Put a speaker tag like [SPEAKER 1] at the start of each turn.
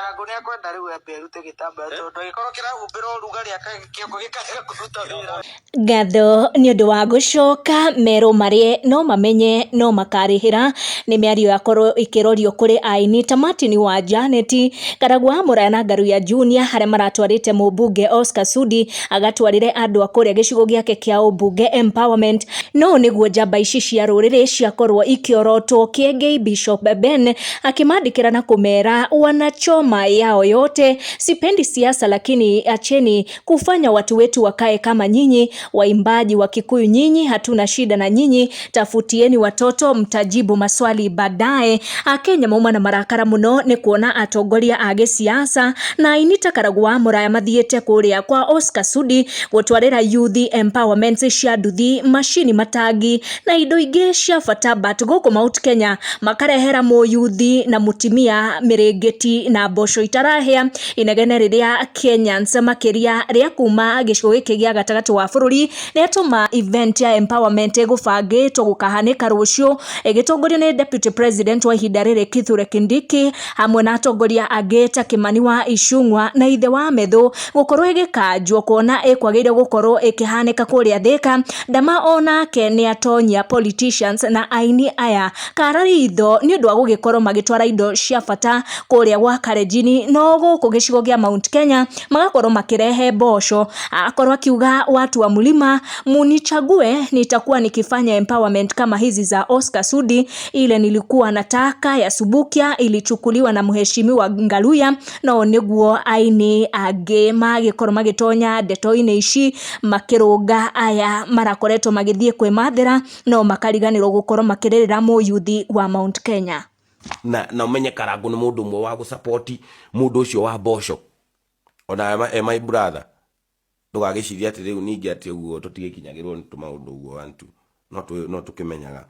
[SPEAKER 1] Karangũ nĩ akwenda rĩu ambe arute gĩtambaya tondũ angĩkorwo kĩrahumbĩra ũrugarĩ kĩongo gĩkarega kũruta wĩra.
[SPEAKER 2] Ngatho nĩ ũndũ wa gũcoka merwo marĩe no mamenye no makarĩhĩra nĩ mĩario yakorwo ĩkĩrorio kũrĩ aini ta Martin wa Janet, Karagũ wa Mũraya na Ngaruiya Junior harĩa maratwarĩte mũmbunge Oscar Sudi agatwarĩre andũ a kũrĩa gĩcigo gĩake kĩa ũmbunge empowerment. No nĩguo njamba ici cia rũrĩrĩ ciakorwo ikĩorotwo Kĩengei Bishop Ben akĩmandĩkĩra na kũmera wanachoma yao yote, sipendi siasa lakini acheni kufanya watu wetu wakae kama nyinyi, waimbaji wa Kikuyu nyinyi, hatuna shida na nyinyi, tafutieni watoto mtajibu maswali baadaye. Akenya mauma na marakara muno nĩ kuona atongoria a gĩsiasa na aini ta Karagũ wa Mũraya mathiĩte kũrĩa kwa Oscar Sudi gũtwarĩra youth empowerment cia nduthi, macini, matangi na indo ingĩ cia bata, but gũkũ Mount Kenya makarehera mũyuthi na mũtimia mĩrĩngĩti na mboco itarahĩa. Inegene rĩrĩa Kenyans makĩria rĩa kuma gĩcigo gĩkĩ gĩa gatagatĩ wa bũrũri rĩatũma event ya empowerment ĩgũbangĩtwo gũkahanĩka rũciũ ĩgĩtongorio nĩ Deputy President wa ihinda rĩrĩ Kithure Kindiki hamwe na atongoria angĩ ta Kimani wa Ichung'wa na ithe wa Methu gũkorwo ĩgĩkanjwo kuona ĩkwagĩrĩire gũkorwo ĩkĩhanĩka kũrĩa Thika. Ndama onake nĩ atonyia politicians na aini aya kara ritho nĩ ũndũ wa gũgĩkorwo magĩtwara indo cia bata kũrĩa gwa Kalenjin, no gũkũ gĩcigo gĩa Mount Kenya magakorwo makĩrehe mboco. Akorwo akiuga, "Watu wa mlima, munichague, nitakuwa nikifanya empowerment kama hizi za Oscar Sudi. Ile nilikuwa nataka ya Subukia ilichukuliwa na mheshimiwa Ngaruiya." No nĩguo aini angĩ magĩkorwo magĩtonya ndeto-inĩ ici makĩrũnga aya marakoretwo magĩthiĩ kwĩmathĩra no makariganĩrwo gũkorwo makĩrĩrĩra mũyuthi wa Mount Kenya.
[SPEAKER 3] Na umenye Karangu nĩ mũndũ ũmwe wa gũsupport mũndũ ũcio wa mboco ona e my brother. Ndũgagĩcirie atĩ rĩu ningĩ atĩ ũguo tũtigĩkinyagĩrwo nĩ tũmaũndũ ũguo one two no tũkĩmenyaga.